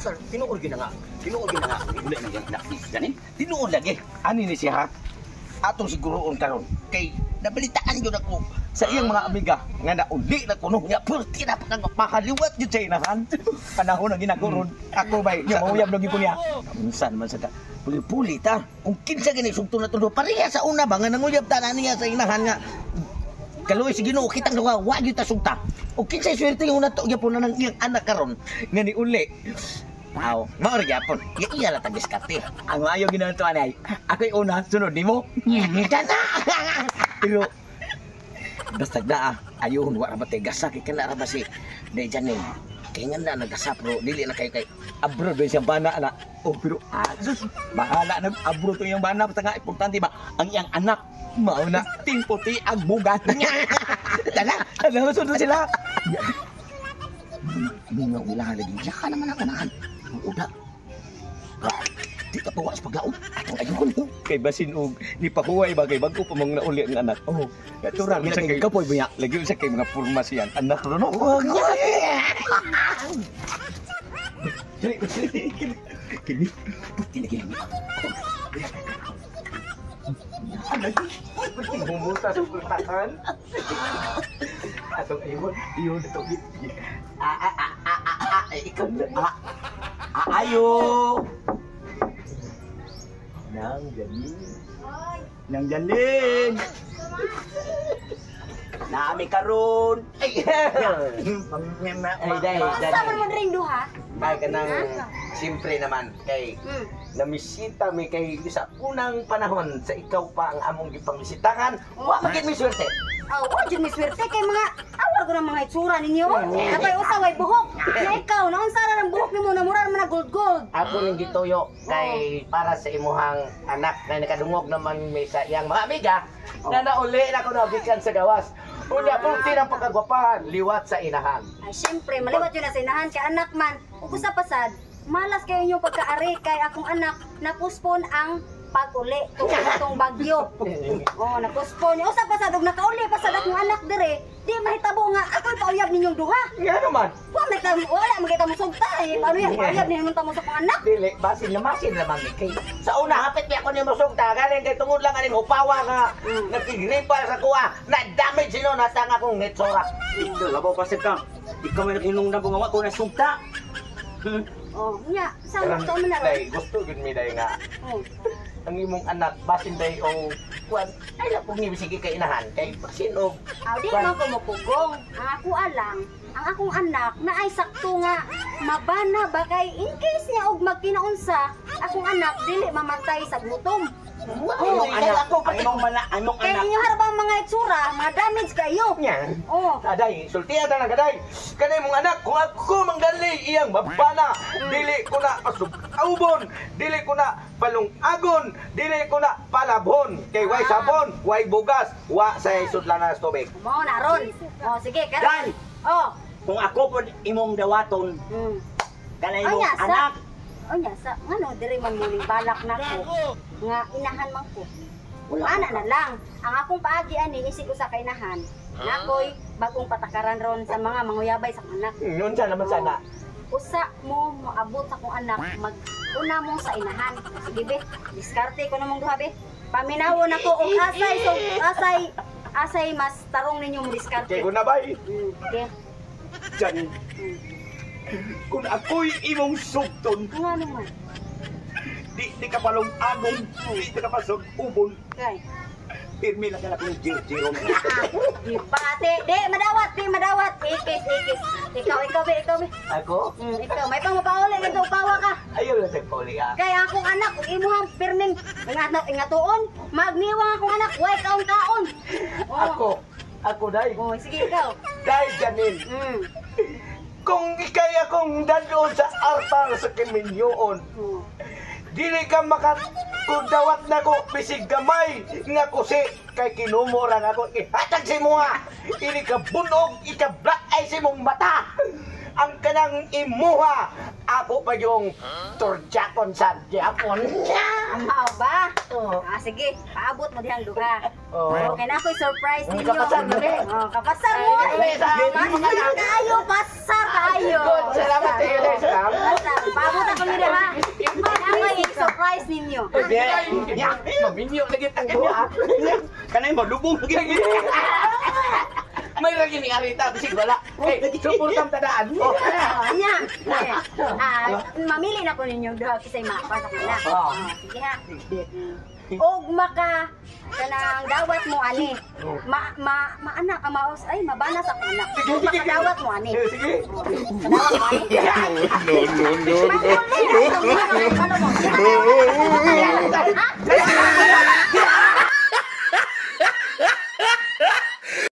Sir, tinuod gyud na nga. Tinuod gyud na nga. Uli na yan anak ni Janine. Tinuod lagi. Ani ni siya ha? Atong siguroon karon kay nabalitaan gyud ako sa iyang mga amiga nga nauli na kuno nga perti na pa makaliwat gyud sa inahan. Panahon ang ginaguron. Ako bay, Nya mauyab lagi ko niya. Unsa naman sa ta? Puli-puli ta. Kung kinsa gani sugto na tulo pareha sa una ba nga nanguyab ta na niya sa inahan nga kaluoy si Ginoo kitang duha wa gyud ta sugta. O kinsay swerte nga una to gyapon na nang iyang anak karon nga ni uli. Aw, mao ra gyapon. Iya iya la tag diskarte. Ang maayo ginanto anay. Ako'y una, sunod nimo. Kana. Pero basta daa ayun wa ra ba tay gasa kay kana ra ba si Day Janine. Kay nga na nagasa pero dili na kayo kay Abroad ba siyang bana na? Oh, pero sus, bahala nag abroad to iyang bana basta nga importante ba ang iyang anak mao na timputi ang bugat. Dala. Ano sunod sila? Bunga ula lagi. Yaka naman ang unahan. Ang uda. Di ka pawa sa paglaom. Atong ayun. Kay basin og ni pahuway ba kay bago pa mang nauli ang anak. Oh, Natural Lagi sa kay kapoy ba niya? Lagi sa kay mga purma siyan. Anak ro no. Dili, dili, kini. Puti lagi lang. Bumuta sa pultahan. Atong ayun, iyon atong Ah, ah, ah, ah, ah, ah, ikaw na. Ah, ah, ayo. Nang Janine. Nang Janine. Naami karon. Ay, ay, day, Sa man mo ring duha? Ay, kanang, siyempre naman, kay namisita mi kay sa unang panahon sa ikaw pa ang among gipangmisitahan, wa magid mi swerte. Oh, wa jud mi swerte kay mga awar ko ng mga itsura ninyo. Apay usa way buhok. Na ikaw, naunsa ra ang buhok nimo na mura man na gold gold. Ako ning gituyo kay para sa imuhang anak na nakadungog naman mi sa iyang mga amiga na nauli na ko nagikan sa gawas. Unya pulti ng pagkagwapahan, liwat sa inahan. Ay syempre, maliwat yun na sa inahan kay anak man. Ug usa pasad, malas kayo inyong pagkaari kay akong anak napuspon ang pag-uli tungod atong bagyo. Oh, napuspon. Usa pasad og nakauli pasad akong anak dire, di mahitabo nga ako'y pauyab ninyong duha. Nga naman. Wa man ta wala man kita musugta eh. Paano yan? Pauyab ninyo ta mo sa akong anak? Dili, basin na masin lamang ni kay. Sa una hapit mi ako ni mosugta, galing kay tungod lang aning hupawa nga nagkigripa sa kuha, na damage sino natang akong nitsura. Ito, labaw pa ka. Ikaw may nakinong na bungawa ko na sugta. Oh, nya, sa sa man na ron. Day, gusto gyud mi day nga Oh. ang imong anak basin day o kuan ay lang pug ni sige kay inahan kay basin og Aw, di man ko mopugong. Ang ako alang, ang akong anak na ay sakto nga mabana ba kay in case niya og magkinaunsa, akong anak dili mamatay sa gutom. Oh, anak ako Ang pati imong mana, ang imong Kay anak. inyo harap ang mga itsura, mga damage kayo. niya. Oh, Aday, sultiya ta lang kaday. Kanay mong anak, kung ako manggali iyang mabana, dili ko na pasug-aubon, dili ko na palungagon, dili ko na palabhon. Kay way sabon, way bugas, wa sa sudlanas tubig. Mo na ron. Oh, sige, Dan! karon. Oh. Kung ako po imong dawaton, kanay Ay, imong nya, sa. anak. Oh, nya sa ngano diri man mo ning balak nako nga inahan man ko. Ana na lang. Ang akong paagi ani isig usa ka inahan. Nakoy bagong patakaran ron sa mga manguyabay sa akong anak. Unsa naman sana? Usa mo moabot sa akong anak mag una mo sa inahan. Sige be, diskarte ko namong duha be. Paminawon ako og asay so asay asay mas tarong ninyo mo diskarte. Kay guna bay. Okay. Janine. Kung ako'y imong sugton, Nga naman. di ka palong agong, di ka pasog ubon. Kay. Pirmi lang ka na kung jirjiron. Di pa ate, di madawat, di madawat. Ikis, ikis. Ikaw, ikaw be, ikaw be. Ako? Ikaw, may pang mapauli nga pawa ka. Ayaw lang sa pauli ah. Kaya akong anak, ug imuhang pirming ingatuon, magniwang akong anak, way kaon kaon. Oh. Ako, ako day. Oh, sige ikaw. Day Janine. Kung ikay akong dadon sa altar sa kiminyoon, dili ka makakudawat na ko bisig gamay nga kusi kay kinumurang ako ihatag si muha ini ka bunog ika black eye si mong mata ang kanang imuha ako pa yung turjakon sa Japon. Mao ba? Ah, sige, paabot mo dihang duha. Oo. Okay na ako'y surprise ninyo. Kapasar na, be. Oh, kapasar mo. Ay, Pasar kayo, pasar kayo. Good, salamat, Pasar. Taylor. Salamat. Pasar. Paabot ninyo. Ha? Ya, Maminyo lagi ang buha. Kanay mo lubong lagi. May lagi ni Arita bisig wala. Eh, suportang tadaan. Oh, nya. Eh, ah, mamili na ko ninyo duha kisay mapa sa kana. Oh, sige ha. Og maka kanang dawat mo ani. Ma ma maanak ang maos ay mabana sa anak. Sige, Og sige. makadawat mo ani. Eh, sige. Kadawat mo ani. No, no, no, no. Ano mo?